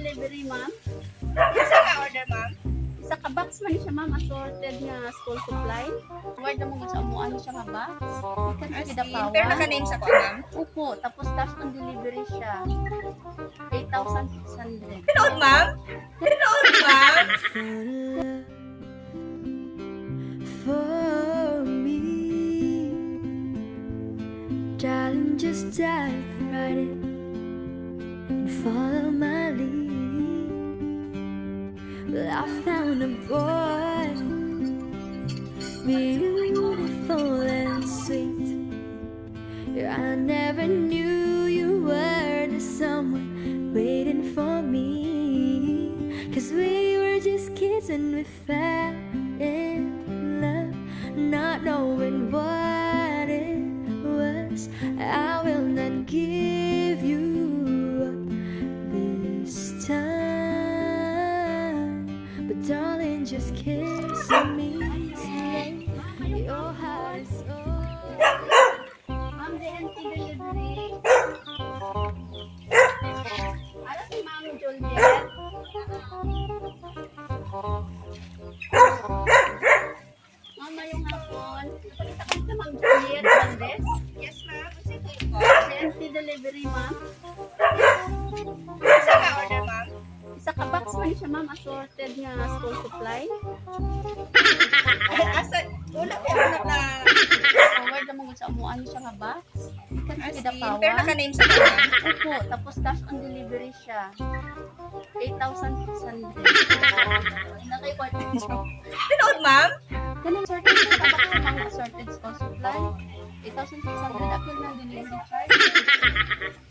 Delivery, ma'am. Isa ka order, ma'am? Isa ka box man siya, ma'am, assorted nga school supply. Word na mo sa amuan siya nga box. Ikan Ah, sa sige. kidapawan. Pero naka-name sa ko, ma'am. Opo, tapos cash on delivery siya. 8,600. Pinood, ma'am? Pinood, ma'am? For me. Darling, just dive right in and follow my lead. Well, I found a boy, beautiful and sweet. Yeah, I never knew you were the someone waiting for me. 'Cause we were just kids and we fell in love, not knowing what it was. I will not give you up this time. But darling, just kiss me slow. Your heart is open. Ma'am, DNT delivery. Ano si Ma'am Juliet? Ma'am, mayong hapon. Napalita ka sa Ma'am Juliet Valdez. Yes, ma'am. Unsa ito ko? DNT delivery, ma'am. Isa ka order, ma'am? Isa ka box man siya, ma'am, assorted nga school supply. Asa, wala ko anak na. Forward na mo sa amuan siya nga box. Ikan Ah, sa sige. kidapawan. Pero naka-name sa ko, ma'am. Opo, tapos cash on delivery siya. 8,600. Pinood, ma'am? Kanang sorted sa box, ma'am, assorted school supply. 8,600 apil ng delivery charge.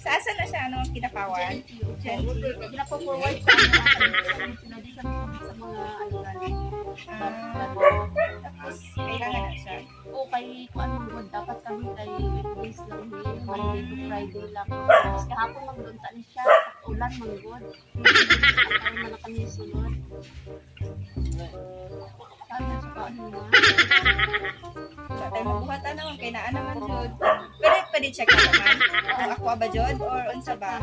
Sa asa na siya, ano, kinapawan? Ginapo-forward sa mga sila di sa mga ano gani. Ah, tapos, kailangan na siya. O kay kung anong good, dapat kami kay weekdays lang ni Monday to Friday lang. Tapos kahapon magdunta ni siya, ulan manggod. Ang man na kami sunod. Saan na siya kaano na? So, tayo magbuhat na naman, kay naa naman, Jod. Pero pwede check na ma'am. Kung ako ba, Jod, or unsa ba?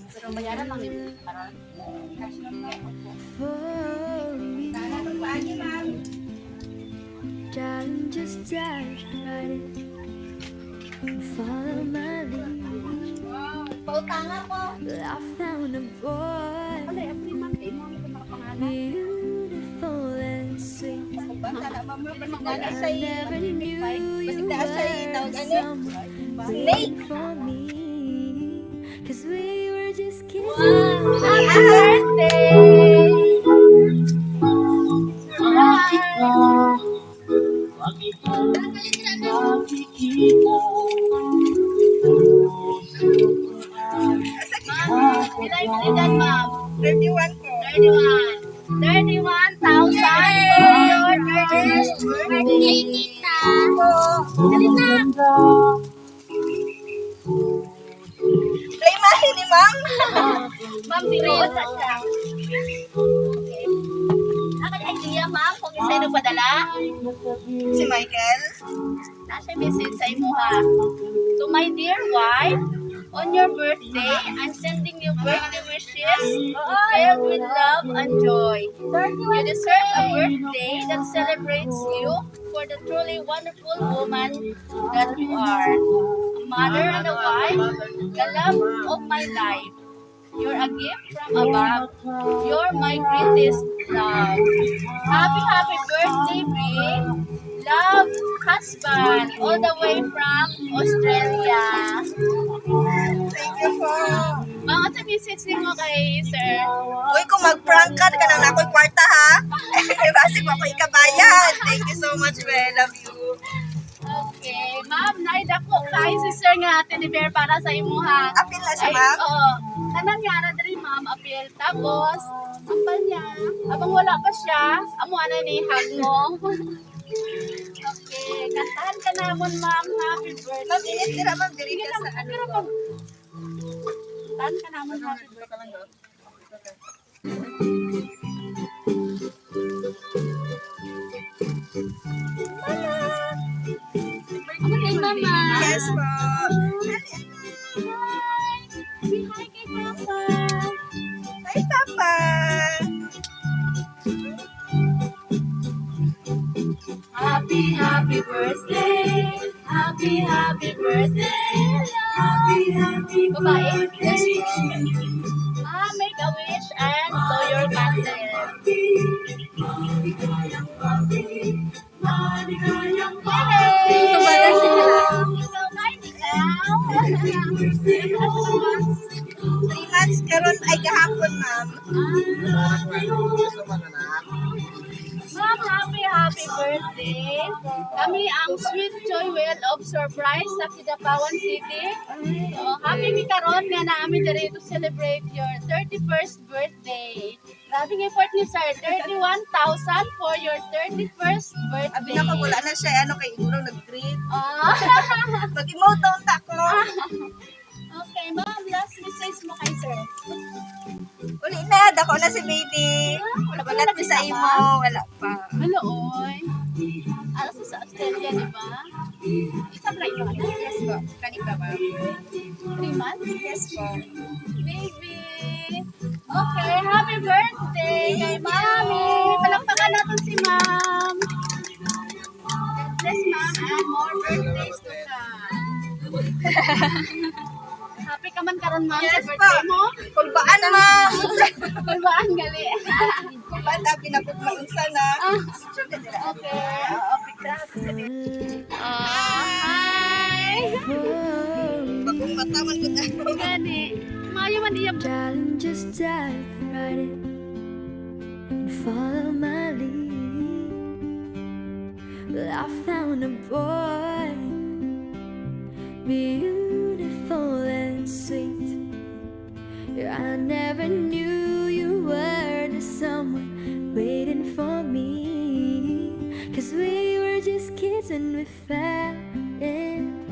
Pero bayaran lang yun. Karon. Cash na po. For me. Sana magpaagi, ma'am. Darling, just dive right in and follow my lead. Pautanga ko. Well, I found a boy, Ano, April, ma'am, kay mo ang makapangalan. beautiful and sweet. Ako ba? Sana, ma'am, basig na I siya never knew you Basig na siya were tawag ano? someone Snake! waiting for me. 'Cause we were just kids. Happy birthday! Pila yung edad, ma'am? 31 ko. 31. 31,000 for your 31st birthday, tita. Dali na. Play mahi ni ma'am. Ma'am, tinuod na siya. Okay. Ako yung idea, ma'am, kung isa yung nagpadala. Si Michael. Nasa message sa imo ha. To my dear wife, on your birthday, I'm sending you birthday wishes filled with love and joy. You deserve a birthday that celebrates you for the truly wonderful woman that you are. A mother and a wife, the love of my life. You're a gift from above. You're my greatest love. Happy, happy birthday, babe. Love, husband, all the way from Australia. Thank you po. Mga sa message nimo kay sir. Uy, kung mag-prank ka, ka nang ako'y kwarta, ha? Basig mo ako ikabayad. Thank you so much, we. Love you. Okay, ma'am, naida ko kay si sir nga teddy bear para sa imuha. Apil na siya, Ay, ma'am. oo. Tanan nga na diri, ma'am, apil. Tapos, ambal niya, abang wala pa siya, amo na ni hug mo. Okay, kantahan ka namon, ma'am. Happy birthday. Ma'am, init dira, ma'am. Diri Sige ka lang, sa ano. pero ma'am. Kantahan ka namon, happy birthday. Okay, mama. Yes po. Hi. Hi kay Papa. Hi, Papa! Happy, happy birthday. Happy, happy birthday. Happy, happy babae? Yes po. Ah, make a wish and blow your candle. Yay! Ikaw na, ikaw. 3 months karon ay kahapon, ma'am. Ma'am, happy, happy birthday. Kami ang Sweet Joy Well of Surprise sa Kidapawan City. So, happy mi karon nga naa mi diri to celebrate your 31st birthday. Grabe nga effort ni sir, 31,000 for your 31st birthday. Abi na ko wala na siya ano kay igurong nag-greet. Ah. Mag-emote daw ta ko. Okay, ma'am, last message mo kay sir. Uli na, dako na si baby. Wala pa Wala na mi sa imo, wala pa. Hala, oy. Alas sa Australia, di ba? Isa ba ito na? Yes po. Kani pa, ma'am. 3 months? Yes po. Baby! Okay, happy birthday kay Mami! Palakpakan natin si Ma'am! God bless, Ma'am, and more birthdays to come. Happy ka man karon, Ma'am, Yes sa birthday po. mo? Kulbaan, ma'am. Kulbaan gali. Kulbaan abi na kung maunsa na. Ah. Sure ka dira. Okay. Oo, Ah, hi! Bagong mata man ko na. Gani. Maayo man iya. Darling, just dive right in and follow my lead. Well, I found a boy, beautiful and sweet. Yeah, I never knew you were the someone waiting for me. 'Cause we were just kids and we fell in